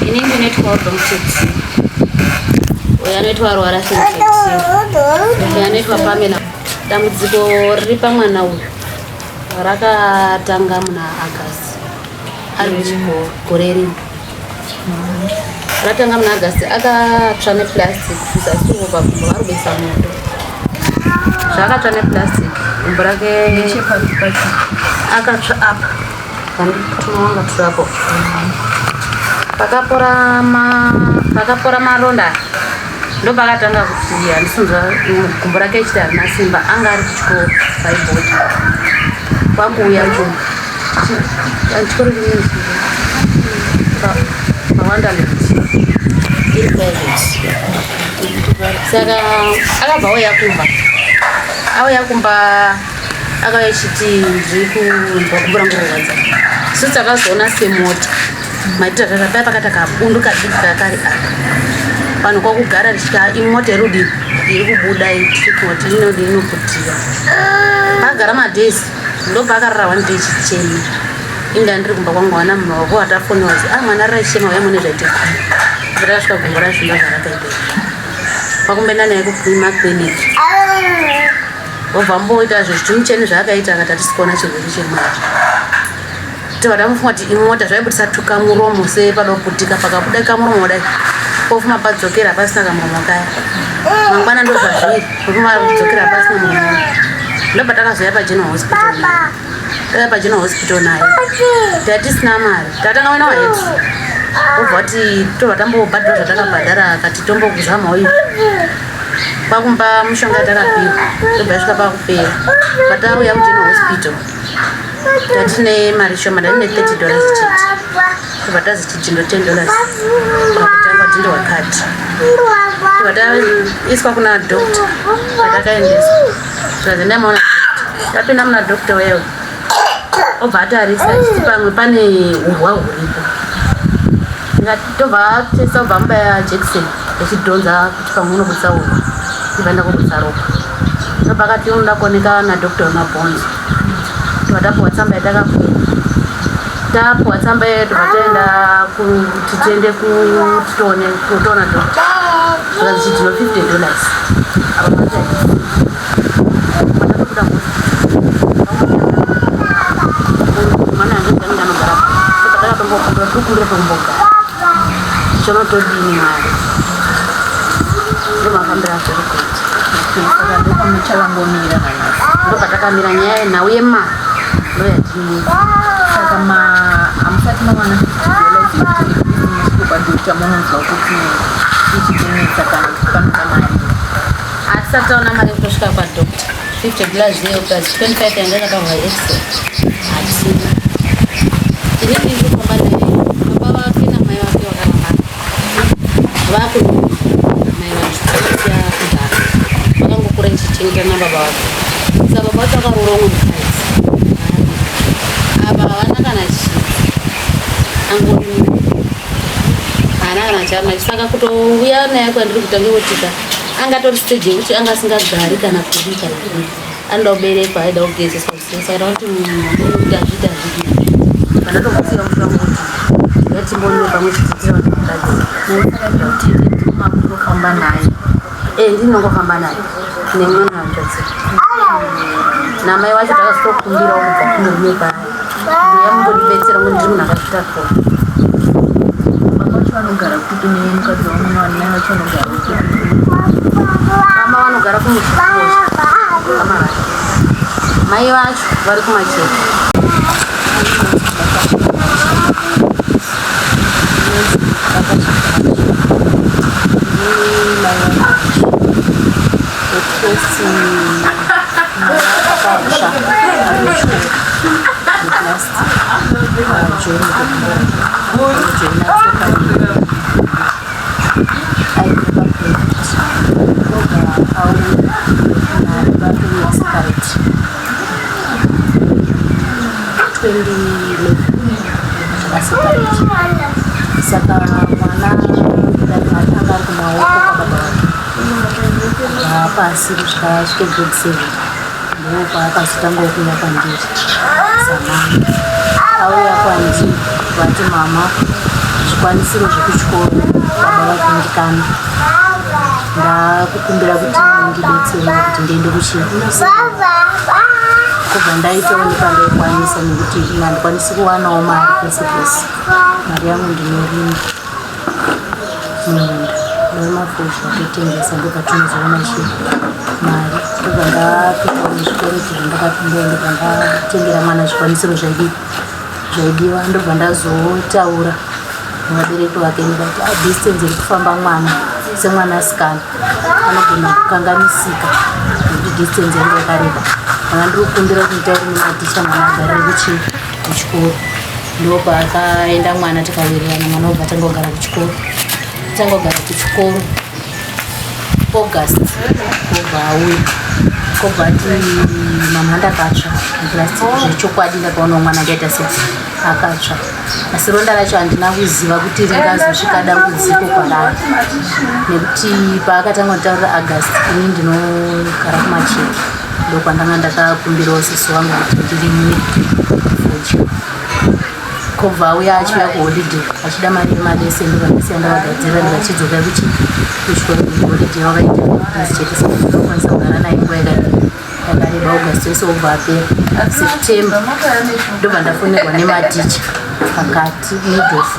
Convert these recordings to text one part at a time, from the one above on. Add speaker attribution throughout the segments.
Speaker 1: Ini ndinoitwa Rudo Muteti. Uyo anoitwa Rwara Muteti. Uyo anoitwa Pamela. Dambudziko riri pamwana uyu rakatanga muna August ari kuchikoro gore rino. Ratanga muna August akatsva neplastic kuzasi uko pagumbo vari kuisa moto. Zvakatsva neplastic gumbo rake akatsva apa. Pandituma turapo. Pakapora ma pakapora maronda ndopakatanga kuti handisinzwa gumbo rake chiti harina simba anga ari kuchikoro paibhodhi kwakuuya chikoro pawonderland iri private saka akabva auya kumba auya kumba akauya chiti ndiri kunzwa gumbo rangu rorwadza so takazoona semota maitira paya pakati kabundu kadiki kakari apa vanhu kwakugara richita imota irudi iri kubuda tirikuti inodi inoputira agara madays ndopaakarara one day chichema inda ndiri kumba kwangu wana munhu wako atafoniwa zi ah mwana rara chichema uya mune zvaitika ndakasvika gumbo razvimba zvarakaita kwakumbenda naye kumakliniki vobva mboita zvezvitimucheni zvaakaita akati hatisi kuona chirwere chemwana tobva tamufunga kuti imota zvaibudisa tukamuromo sepadoputika pakabuda kamuromo dai pofuma padzokera pasina kamuromo kaya mangwana ndo zvazviri pofuma padzokera pasina muromo ndobva takazoya pageneral hospital naye tauya pageneral hospital naye tatisina mari tatanga wena wahedu obva wati tobva tambobhadhara zvatakabhadhara akati tombokuzamawo izvi kwakumba mushonga yatakapiwa tobva yasvika pakupera patauya kugeneral hospital tatine mari shoma ndaine $30 chete tobva tazi chijindo $10 pakutanga dhindo wakati tobva taiswa kuna doctor patakaendeswa tikazi ndamaona tapinda muna doctor wewe obva atarisa achiti pamwe pane urwa huripo tobva tesa obva amubaya jackson echidhonza kuti pamwe unobudisa urwa tibva enda kobudisa ropa tobva akati unoda kuoneka nadoctor wemabhonzo tobva tapuwa tsamba yatakapuwa tapuwa tsamba iyoyo tobva taenda kuti tiende kutitoone kutoona doctor zvikanzi chidhino $50 apa mari Chonotodini mari ndomafambira azviri kuita
Speaker 2: saka ndopamuchavangomira nanhasi
Speaker 1: ndopatakamira nyaya yenhau yemari ndoyatinoita
Speaker 2: saka hamusati mawana $50 yekuti at least musvike kwadoctor munonzwa kuti ichikunetsa kana kuti panoda mari
Speaker 1: Hatisati taona mari yekutosvika kwadoctor $50 iyo plus 25 yanga yakaparwa excel hatina. Inini ndiri kufamba naye baba vake namai vake vakarambana vakuno mai vacho vakasiya kudhara vakangokura ichichengeta nababa vake saka baba vacho vakaroora umwe mukadzi apa havana kana chii angori haana kana chaanacho saka kutouya naye kwandiri kutange kutika angatori stage yekuti anga asingagari kana kudii kana kudii anoda kuberekwa aida kugezeswa saka kuti munhu kuti azviita azvidi kana tokusiya musha wangu kuti ngatimbonwe pamwe chete vanhu vakadzi
Speaker 2: makutofamba naye
Speaker 1: eh ndinongofamba naye nemwana wanjodzi namai wacho takazotokumbirawo kubva kumurume paya ndeya mungondibetsera ngo ndiri munhu akazvitakura
Speaker 2: baba vacho vanogara kupi nemukadzi wamwana mai vacho vanogara kupi
Speaker 1: mama vanogara kumusha mama vacho mai vacho vari kumacheke
Speaker 2: Saka mwana atanga ari kumaoko kwababa vake kubva pasi kusvika asvike grade 7 ndopaakazotangawo kuuya kwandiri samai auya kwandiri vati mama Zvikwanisiro zvekuchikoro baba vakundikana. Ndakukumbira kuti ndibetserewo kuti ndiende kuchikoro. Kubva ndaitawo nepandaikwanisa nekuti ini handikwanisi kuwanawo mari pese pese. Mari yangu ndinorima mumunda ndorima fodya totengesa ndopatinozoona chi mari. Ndobva ndapinda muzvikwereti zvandakapinda ndobva ndatengera mwana zvikwanisiro zvaidii zvaidiwa ndobva ndazotaura nevabereki vake ndikati ah, distance iri kufamba mwana semwanasikana anogona kukanganisika nekuti distance yange yakareba. Mwana ndiri kukumbira kuti nditaure nematicha mwana agarire kuchii kuchikoro. Ndopaakaenda mwana tikawirirana mwana obva atanga kugara kuchikoro. Atanga kugara kuchikoro August kobva auya kobva ati mama ndakatsva muplastic zvechokwadi ndakaona mwana akaita se akatsva asi ronda racho handina kuziva kuti ringazosvika dambudziko kwarari nekuti paakatanga kutaurira August ini ndinogara kumacheke ndokwandanga ndakakumbirawo sisi wangu kuti ndirimire fodya kobva auya achiuya kuholiday achida mari yemalese ndovandisiya ndavagadzirira ndikachidzoka kuchi kuchikoro kuholiday wakaita asi chete saka ndinokwanisa kugara naye nguva yakadii yakareba August wese wobva apera September ndobva ndafonerwa nematicha pakati midof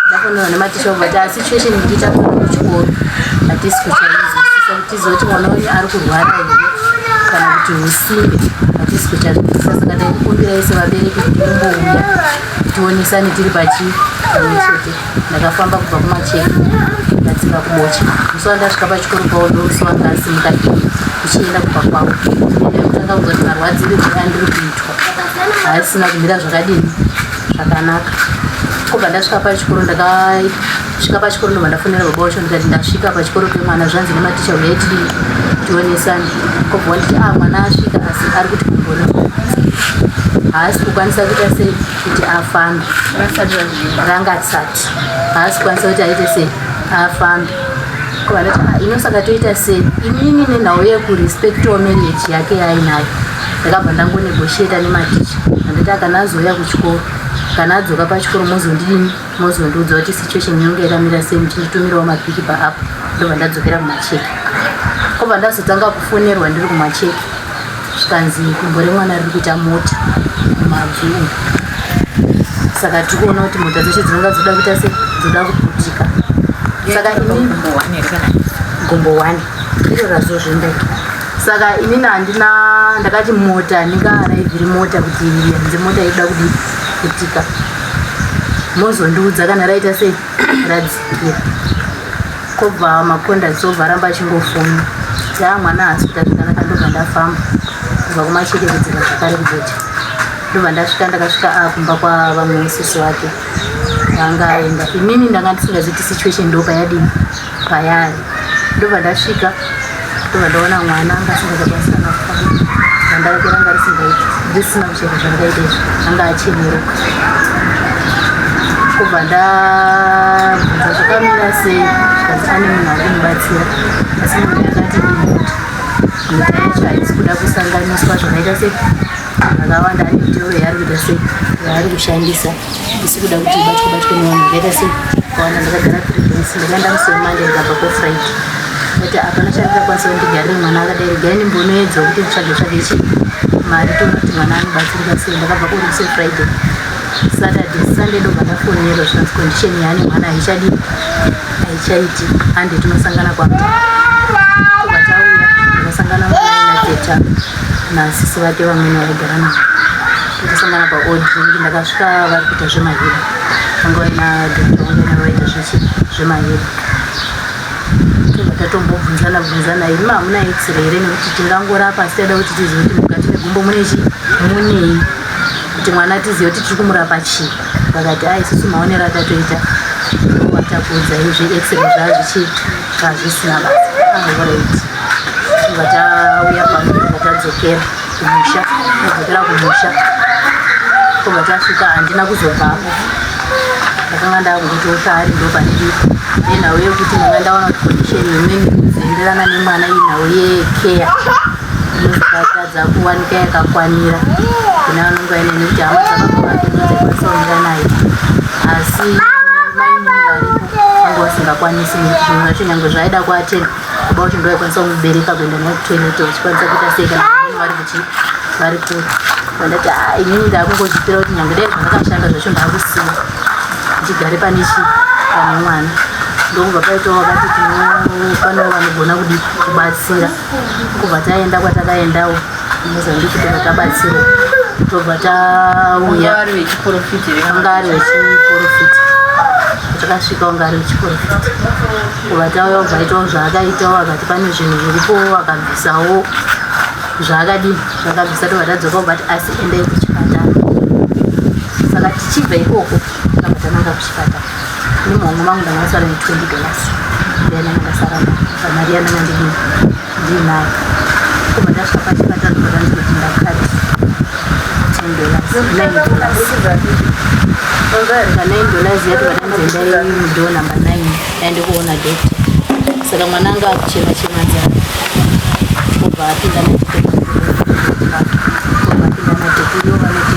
Speaker 2: ndafonerwa nematicha obva ti situation iri kuita mwana kuchikoro hatisi kuchainzwisisa kuti tizive kuti mwana wenyu ari kurwara here kana kuti usimbe hatisi kuchazwisisa saka taikukumbirai sevabereki kuti mumbouya tionesane tiri pachi pamwe chete. Ndakafamba kubva kumacheke ndadzika kubocha musi wandasvika pachikoro pavo ndomusi wanga asimuka ndichienda kumba kwavo ndakutanga kunzwa kuti marwadzirirwe andiri kuitwa haasina kumira zvakadini zvakanaka. Kobva ndasvika pachikoro ndakasvika pachikoro ndobva ndafonera baba wacho ndikati ndasvika pachikoro pemwana zvanzi nematicha uyai tidii tionesane. Kobva wanditi ah mwana asvika asi ari kuti gumbo riri haasi kukwanisa kuita sei kuti afambe ranga risati haasi kukwanisa kuti aite sei afambe. Kobva ndati ah ino saka toita sei inini nenhau yekurespectawo marriage yake yaainayo ndakabva ndangonegotiata nematicha anditi kana azouya kuchikoro kana adzoka pachikoro mozondidini mozondiudza kuti situation inonge yakamira sei muchinditumirawo mapiki paapo ndobva ndadzokera kumacheke. Kobva ndazotanga kufonerwa ndiri kumacheke zvikanzi gumbo remwana riri kuita mota mumabvi umu saka tiri kuona kuti mota dzacho dzinonga dzoda kuita sei dzoda kuputika saka ini gumbo one iro razozvimba saka inini handina ndakati mota ndingaaraivhiri mota kuti hanzi mota inoda kudii kuputika mozondiudza kana raita sei radzikira. Kobva maconducts obva aramba achingofona yaa mwana haasi kuita zvakanaka ndobva ndafamba kubva kumacheke kudzika zvakare kubocha ndobva ndasvika ndakasvika akumba kwavamwe sisi vake vanga aenda inini ndanga ndisingazivi kuti situation ndo payadini payari ndobva ndasvika ndobva ndaona mwana anga asingachakwanisi kana kufamba ganda rake ranga risingaiti risina kucheka zvarakaita izvi anga acheneruka kobva ndabvunza zvakamira sei zvikanzi ane munhu ari kumubatsira asi munhu akati imota mota yacho haisi kuda kusanganiswa zvakaita sei zvakawanda ane miteuro yaari kuita sei yaari kushandisa isi kuda kuti ibatwe batwe nevanhu vakaita sei kawana. Ndakagara 3 days ndakaenda musi weMonday ndikabva kofriday but hapana chandakakwanisa kuti ndigarire mwana akadai regai ndimbonoedzawo kuti nditsvage tsvage chi mari toona kuti mwana anobatsirika sei. Ndakabva kuri musi weFriday, Saturday, Sunday ndobva ndafonerwa zvikanzi condition yaane mwana haichadii haichaiti hande tinosangana kwamutare. Tobva tauya ndakasangana mwana nateta nasisi vake vamweni vaigara navo totosangana paod nekuti ndakasvika vari kuita zvemaheba vanga vaina doctor vanga vaina vaita zvemaheba tobva tatombobvunzana bvunzana imi hamuna x-ray here nekuti tingangorapa asi taida kuti tizive kuti mukati megumbo mune chii munei kuti mwana tizive kuti tiri kumurapa chii. Vakati a isusu maonero atatoita watakuudzai zve-x-ray zvazvichi zvazvisina basa. Alright, tobva tauya pano tobva tadzokera kumusha tadzokera kumusha tobva tasvika handina kuzobvapo ndakanga ndakungotiwo paari ndo pandiri nenhau yekuti ndanga ndaona kuti condition imweni inozoenderana nemwana inhau yekeya inozokatadza kuwanika yakakwanira kune vanonge vaine nekuti hama dzababa vake ndodzaikwanisa kumira naye asi mainini vasingakwanisi nekuti zvimwe zvacho nyange zvaaida kuatenga baba vacho ndo vaikwanisa kumubereka kuenda naye kutoilet vachikwanisa kuita sei kana vamweni vari kuchi vari kure. Vandati ah, inini ndakungozvipira kuti nyange dai zvandakashanda zvacho ndakusiya ndigare pane chi pane mwana. Ndokubva paitawo vakati pano vanogona kudi kubatsira kubva taenda kwatakaendawo Mozambique tobva tabatsirwa tobva tauya
Speaker 3: vari vechiporofiti here
Speaker 2: anga ari vechiporofiti takasvika anga ari vechiporofiti kubva tauya kubva aitawo zvaakaitawo akati pane zvinhu zviripo akabvisawo zvaakadii zvakabvisa tobva tadzoka kubva ti asi endai kuchipatara saka tichibva ikoko takabva tananga kuchipatara nemuhomwe mangu ndanga ndasara ne 20 dollars ndiyandanga ndasara pamari yandanga ndidii ndinayo kubva ndasvika pachipatara ndobva ndanzi kuti ndakati 10 dollars 9 dollars pa 9 dollars yatobva ndanzi endai mudoor number 9 aende kuona doctor saka mwana anga akuchema chema nzara obva apinda obva apinda nadoctor ivo vanoti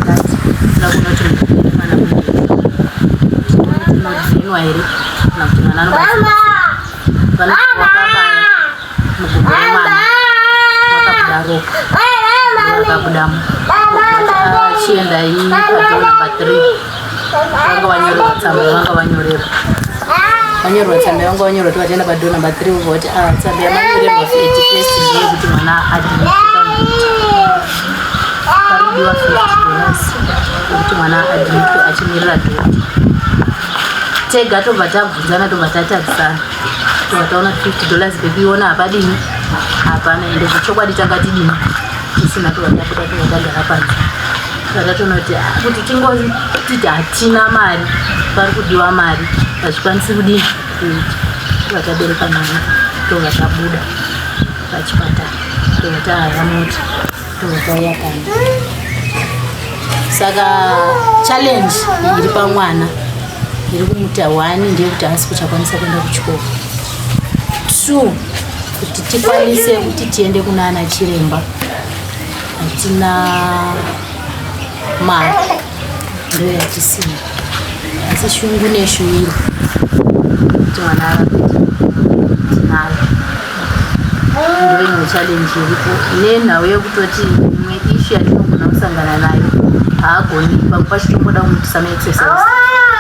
Speaker 2: akati toda kuona kuti mwana unodhinwa here kana kuti mwana anobatsira vanoti wakabaya mugumbo remwana makabuda ropa rakabudamo achiendai padoor number 3 vanga vanyorerwa tsamba yavanga vanyorerwa vanyorerwa tsamba yavanga vanyorerwa kuti vachienda padoor number 3 vobva vati ah tsamba yamanyorerwa at first ndeyekuti mwana admit parikudiwa 50 dollars yekuti mwana admitwe achimirira doctor tega tobva tabvunzana tobva tatarisana tobva taona 50 dollars pekuiona hapadini hapana ende zvechokwadi tanga tidini tisina tobva tabuda tobva tagara panze tobva tatoona kuti ah, kuti tingotiti hatina mari pari kudiwa mari hazvikwanisi kudini kuita tobva tabereka mwana tobva tabuda pachipatara tobva tahaya mota tobva tauya pano saka challenge iri pamwana iri kumuta one ndeyekuti haasi kuchakwanisa kuenda kuchikoro two kuti tikwanise kuti tiende kunana chiremba hatina mari ndo yatisina asi shungu neshuviro kuti mwana arape tinayo ndo imwe challenge iripo nenhau yekutoti imwe ishu yatinogona kusangana nayo haagoni pamwe pacho tongoda kumuitisa maexercise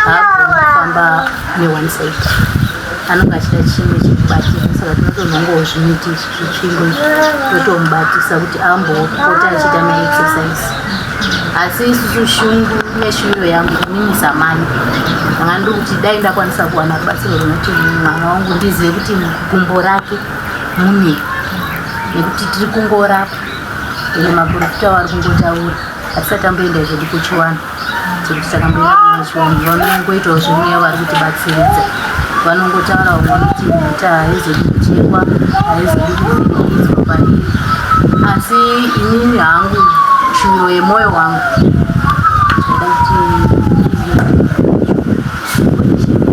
Speaker 2: haagoni kufamba neone side anonge achida chimwe chekubatira saka tinotonhongawo zvimiti izvi zvitsvimbo izvi totomubatisa kuti ambopota achiita maexercise asi isusu shungu neshuviro yangu inini samai ndanga ndiri kuti dai ndakwanisa kuwana rubatsiro runoti mwana wangu ndizive kuti gumbo rake munei nekuti tiri kungorapa ende maprofita vari kungotaura hatisati tamboenda zvedu kuchiwanhu chekuti takamboenda kuchiwanhu vanongoitawo zvemweya vari kutibatsiridza vanongotaura vamwe vanoti mhuta haizodi kuchekwa haizodi kuvhiringidzwa pairi asi inini hangu shuviro yemwoyo wangu ndaida kuti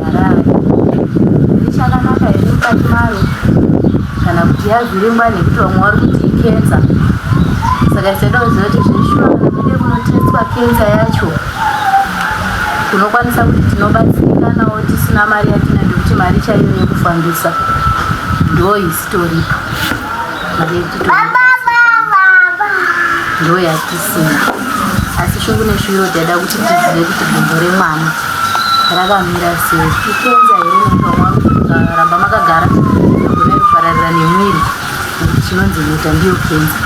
Speaker 2: harare richakanaka here mukati maro kana kuti yavhiringwa nekuti vamwe vari kuti ikensa saka tichada kuziva kuti zveshuwa kana tiende kunotestwa kensa yacho kunokwanisa kuti tinobatsirikanawo tisina mari yatina nekuti mari chaiyo yekufambisa ndo isitoripo mari yekuti ndo yatisina asi shungu neshuviro taida kuti tizive kuti gumbo remwana rakamira sei ikenza here nekuti vamwe vari ramba makagara gona inopararira nemwiri nekuti chinonzi nyota ndiyo kenza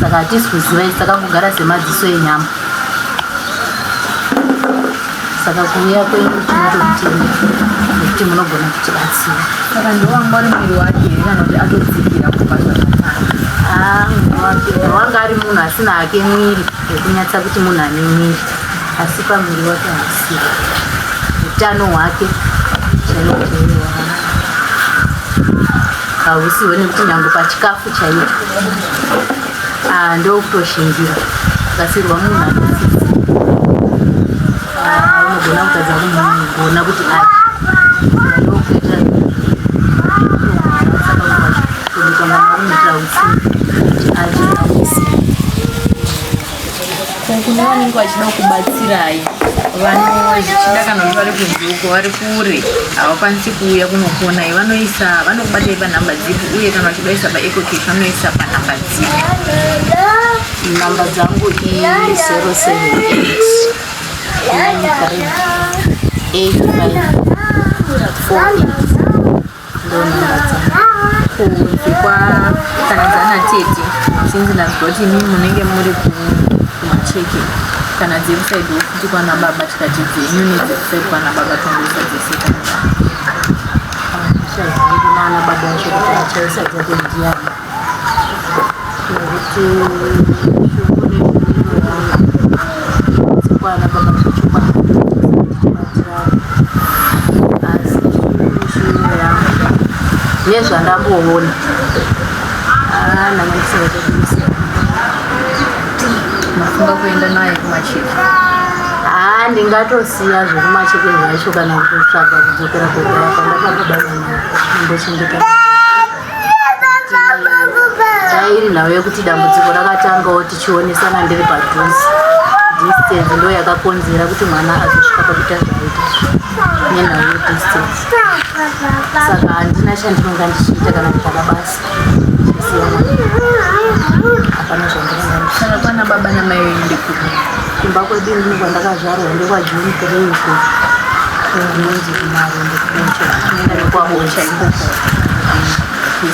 Speaker 2: saka hatisi kuziva isi takangogara semadziso enyama saka kuuya kwenyu tinotokutenda nekuti munogona kutibatsira
Speaker 3: saka ndowanga uri mwiri wake here kana kuti atodzikira kubva zvakatanga
Speaker 2: Ah, mwiri wake wanga ari munhu asina hake mwiri wekunyatsa kuti munhu ane mwiri asi pamwiri wake haasipo utano hwake chaiwo chaiwo hausiwo nekuti nyange pachikafu chaicho ah, ndokutoshingira akasirwa munhu anotsitsi ah, unogona kutadza kumugona kuti adye ndokuita saka kumuitira utsinye kuti adye aise
Speaker 3: kune vanenge vachida kubatsirai Vanochida kana kuti vari kunze uko vari kure havakwanisi kuuya kunokuonai vanoisa vanokubatai panhamba dzipi uye kana vachida kuisa paecocash vanoisa panhamba dzipi?
Speaker 2: Nhamba dzangu i 078 93 85 48 ndo nhamba dzangu.
Speaker 3: Kunze kwa kana dzana tete sinzi ndanzwa kuti imi munenge muri kumacheke kana dzekusaidi futi kwana baba tikati dzenyu nedzekusaidi kwana baba tongoisa dzese kana
Speaker 2: Handichazivi kunana baba vacho kuti vachaisa dzake ndiani nekuti shungu neshuviro yangu dzekwana baba zvechokwadi tibatirane asi shungu neshuviro yangu nezvandamboona ndanga ndisingachadisi.
Speaker 3: Mafunga kuenda naye kumacheke?
Speaker 2: Haa, ndingatosiya zvekumacheke zvacho kana kutotsvaga kudzokera kugara kwandakabuda naye ndimbochengeta. Dai iri nhau yekuti dambudziko rakatangawo tichionesana ndiri padhuze, distance ndo yakakonzera kuti mwana azosvika pakuita zvaita nenhau yedistance. Saka handina chandinonga ndichiita kana kutsvaka basa chisiya mwana, hapana zvandinonga ndichiita.
Speaker 3: Saka kwana baba namai venyu ndekupi?
Speaker 2: Kumba kwedu inini kwandakazvarwa ndekwaJune 3 uko kunonzi kuMarunde kubocha, tinoenda nekwaBocha ikoko.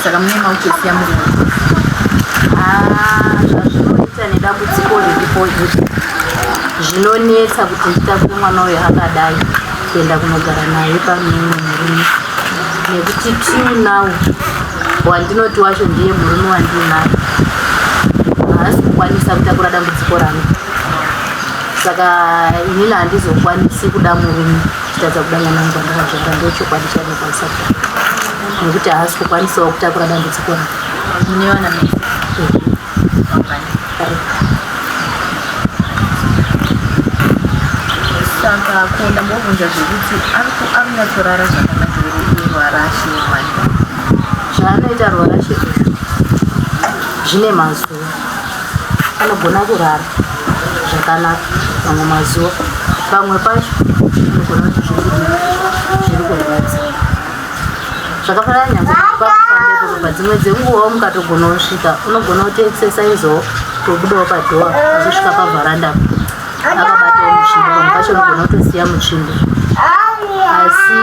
Speaker 3: Saka mune mautosiya murume?
Speaker 2: Ah, zvazvinoita nedambudziko riripo iri, zvinonetsa kuti nditakure mwana uyu akadai kuenda kunogara naye pane umwe murume, nekuti till now wandinoti wacho ndiye murume wandinaye haasi kukwanisa kutakura dambudziko rangu. Saka inini handizokwanisi kuda murume chitadza kuda mwana wangu wandakazvara. Ndochokwadi chandinokwanisa kuda, nekuti haasi kukwanisawo kutakura dambudziko rangu.
Speaker 3: Mune vana mese vangani? Saka ko ndambobvunza zvekuti ari kunyatsorara zvakanaka here iye rwarashe mwana?
Speaker 2: Zvaanoita rwarashe uyu zvine mazuva anogona kurara zvakanaka mamwe mazuva, pamwe pacho anogona kuti zviri kudii, zviri kurwadza. Zvakafanana nyange pakufamba ikoko, padzimwe dzenguvawo mukatogona kusvika unogona kutoexercisewo, tobudawo padoor azosvika pavharanda akabatawo mutsvimbo, pamwe pacho unogona kutosiya mutsvimbo. Asi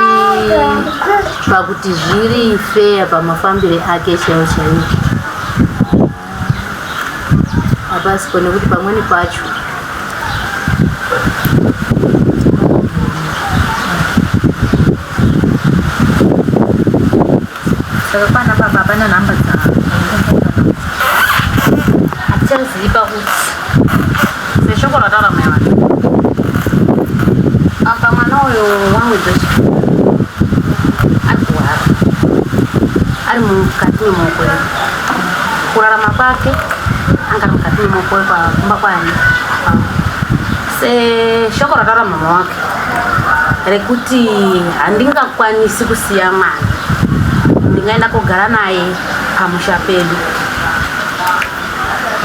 Speaker 2: pakuti zviri feya pamafambire ake chaiwo chaiwo hapasipo, nekuti pamweni pacho
Speaker 3: Saka kwana baba hapana nhamba dza
Speaker 1: Hatichazivi pakuti seshoko rataura mai vanhu apa, mwana uyu wangwedza ari kurwara, ari mukati memaoko edu. Kurarama kwake anga ari mukati memaoko kumba kwani. Seshoko rataura mama wake rekuti handingakwanisi kusiya mwana, ndingaenda kogara naye pamusha pedu.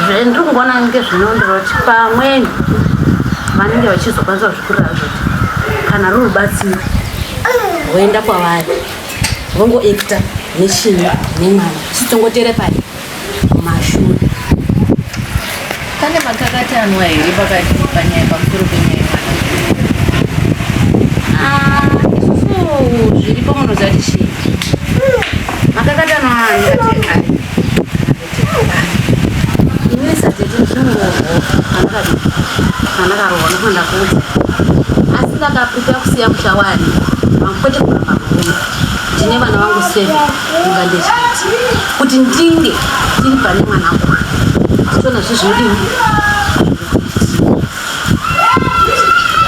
Speaker 1: Zvendiri kungoona ngezvinondiroti pamweni vanenge vachizokwanisa kuzvikurira zvoti kana ruri rubatsiro rwoenda kwavari, vongoekta nechinyi nemwana, sitongotere pai mashure.
Speaker 3: Pane makakatanwa here pakati panyaya pamusoro penyaya yemwana?
Speaker 1: Ah, isusu zviripo munoziva kuti chii makakatanwa, ndikati ai inini satete ndinongorwa andakadi andakarohwa ndofanira kuudza, asi ndakaprepare kusiya musha wani kwete kuramba murume. Ndine vana vangu seven, unga ndechiti kuti ndinge ndiri pane mwana uyu tichiona zvi zvinodini.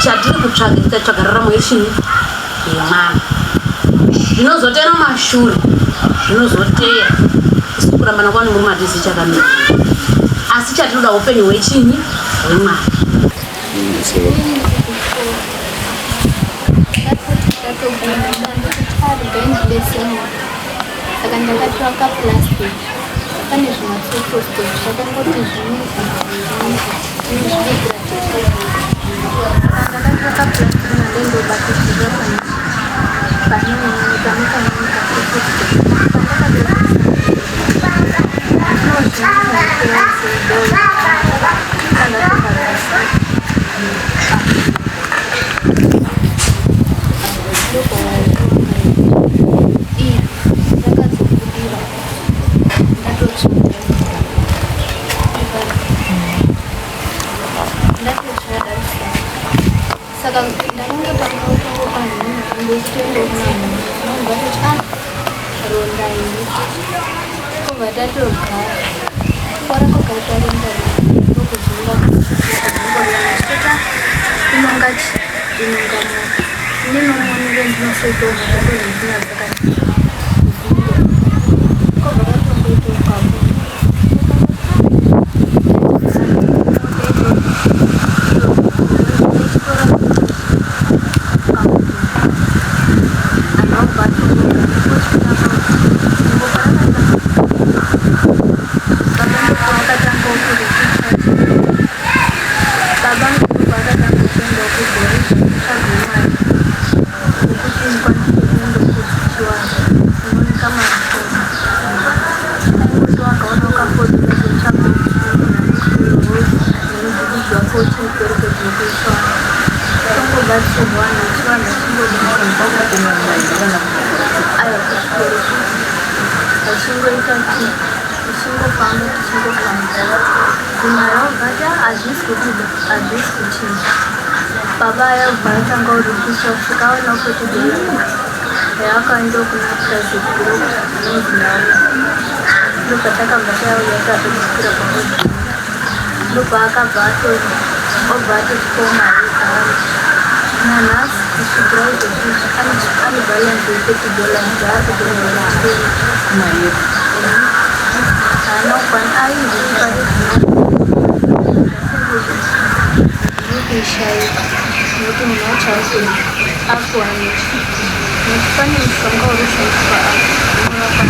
Speaker 1: Chatiri kutsvaga, tichatsvaga raramo yechini yemwana. Zvinozotera mashure zvinozoteya. Isu kurambana kwani murume hatizi chakamira, asi chatinoda upenyu hwechinyi hwemwana.
Speaker 4: Saka ndakatora kaplastic pane zvimatsotsosto zvakangoti zvimwe zvinozvibikira. Saka ndakatora kapurasitiki ndandobatikirira pane pane pane kamwe Saka ndakanga pangautanga panhunhu ah ronda iri kubva tatogara kora kwakaita ronda ndokuzunga kuchitota inonga inonga ninomonere ndinosoitawo zvakatozvizvina dzakati kobva katongoita ukapo Tichingofamba tichingofamba zvimwe hazvisi kubuda hazvisi kuchinja baba ayabva atanga kuripisa kusvika aona kuti yaakaenda kuna private group anonzi nawo ndopatakabva tauya tatodzikira pamodzi ndopaakabva obva atotipawo mari dzaari nanhasi kusvikira izvozvizvi ane balance ye30 dollars yaari kutoenda kuchikoro
Speaker 3: mari yedu
Speaker 4: haana kukwana aizvitipa nekuishaika nekuti munhu wacho akuwaniswa nekuti pane mushonga uri kushandiswa apa unorapa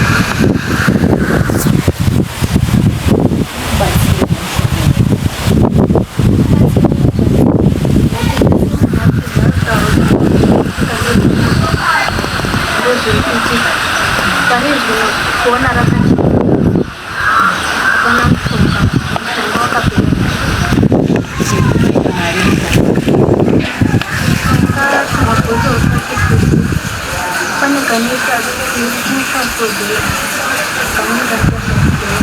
Speaker 4: ndozvirikuitika pari zvino kuona rakati hapana mushonga mushonga wakapera mabhotoro pane kanoita fodhera kamwe kanoita fodhera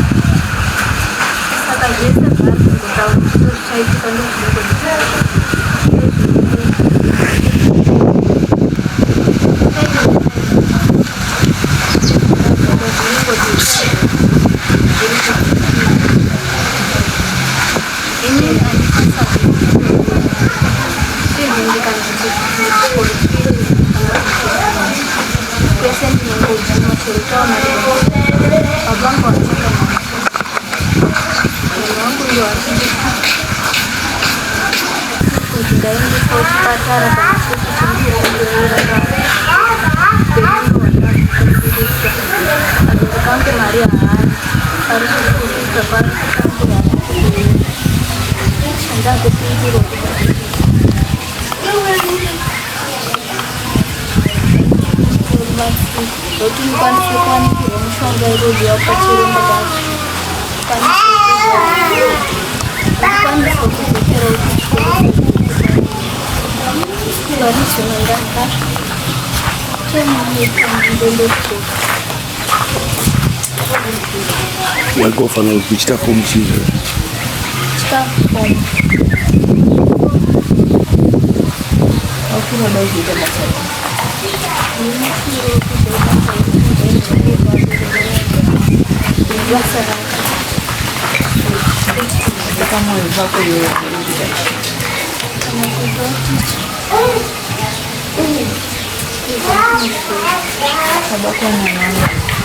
Speaker 4: saka zvese zvaari kungotaura ndozvichaitika inini handikwanisa kwese ndinongobvuma chero taona babangu vachaka munhu wangu ndo achindika kuti ndaendeswa kuchipatara kana chekuti abereki angu mari haana ari kuita pari kutambura handakupindirwa kuti ndikwanise kuwanikirwa mishonga irodiwa pachiremba pacho ndikwanise kudzokerawo kuchikoro pari zvino ndagara tomaneendendodzoka
Speaker 5: Waikofanira kuchita fomu chii?
Speaker 4: Chikafomu.
Speaker 3: Wakunoda kuzoita basa rei?
Speaker 4: Basa rako.
Speaker 3: Pamwoyo pako iwewe kuita
Speaker 4: Kana kuzoticha.
Speaker 3: Baba kwa mwana wangu.